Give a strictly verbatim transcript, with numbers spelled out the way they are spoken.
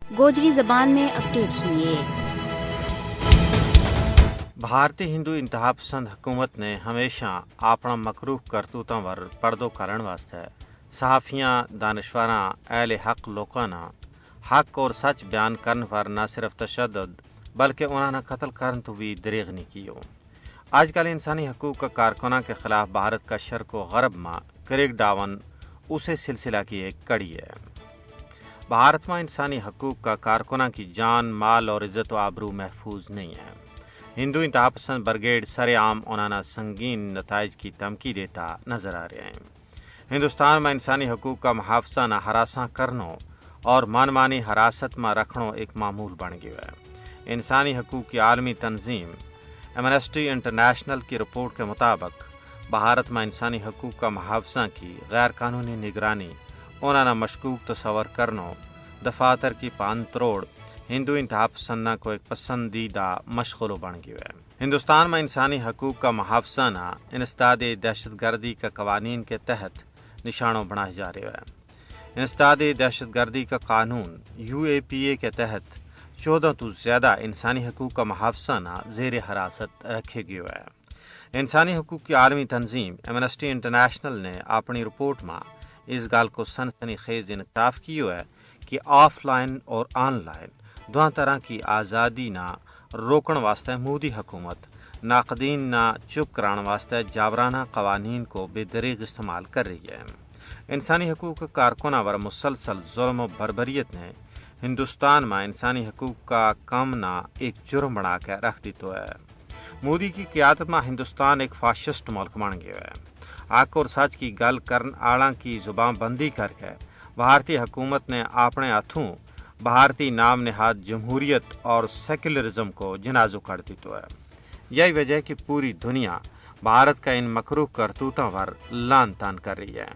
گوجری زبان میں اپڈیٹ سنیے۔ بھارتی ہندو انتہا پسند حکومت نے ہمیشہ اپنا مکروہ کرتوتاں ور پڑدو کرن واسطے صحافیاں، دانشوراں، اہل حق لوکاں نا حق اور سچ بیان کرن پر نہ صرف تشدد بلکہ انہاں نا قتل کرن تو بھی دریغ نہیں کیو۔ آج کل انسانی حقوق کا کارکناں کے خلاف بھارت کا شرق و غرب ما کریک ڈاون اسے سلسلہ کی ایک کڑی ہے۔ بھارت ما انسانی حقوق کا کارکناں کی جان، مال اور عزت و آبرو محفوظ نہیں ہے۔ ہندو انتہا پسند برگیڈ سر عام انہاں نا سنگین نتائج کی دھمکی دیتا نظر آ رہے ہیں۔ ہندوستان ما انسانی حقوق کا محافظہ نا ہراساں کرنو اور مانمانی حراست ما رکھنو ایک معمول بن گیو ہے۔ انسانی حقوق کی عالمی تنظیم ایمنسٹی انٹرنیشنل کی رپورٹ کے مطابق بھارت ما انسانی حقوق کا محافظہ کی غیر قانونی نگرانی، انہاں نا مشکوک تصور کرنو، دفاتر کی پان تروڑ ہندو انتہا پسنداں کو ایک پسندیدہ مشغلو بن گیو ہے۔ ہندوستان ما انسانی حقوق کا محافظہ نا انسداد دہشت گردی کا قوانین کے تحت نشانو بنایا جا رہیو ہے۔ انسداد دہشت گردی کا قانون یو اے پی اے کے تحت چودہ تو زیادہ انسانی حقوق کا محافظہ نا زیر حراست رکھے گیو ہے۔ انسانی حقوق کی عالمی تنظیم ایمنسٹی انٹرنیشنل نے اپنی رپورٹ ما اس گل کو سنسنی خیز انکشاف کیو ہے کہ آف لائن اور آن لائن دواں طرح کی آزادی نا روکن واسطے مودی حکومت ناقدین نا چپ کران واسطے جابرانہ قوانین کو بے دریغ استعمال کر رہی ہے۔ انسانی حقوق کارکناں پر مسلسل ظلم و بربریت نے ہندوستان ما انسانی حقوق کا کم نا ایک جرم بنا کے رکھ دیتو ہے۔ مودی کی قیادت ما ہندوستان ایک فاشسٹ ملک بن گیو ہے۔ حق اور سچ کی گل کرن آڑاں کی زبان بندی کر کے بھارتی حکومت نے اپنے ہتھوں بھارتی نام نہاد جمہوریت اور سیکولرزم کو جنازو کر دیتو ہے۔ یہی وجہ ہے کہ پوری دنیا بھارت کا ان مکروہ کرتوتاں پر لان تان کر رہی ہے۔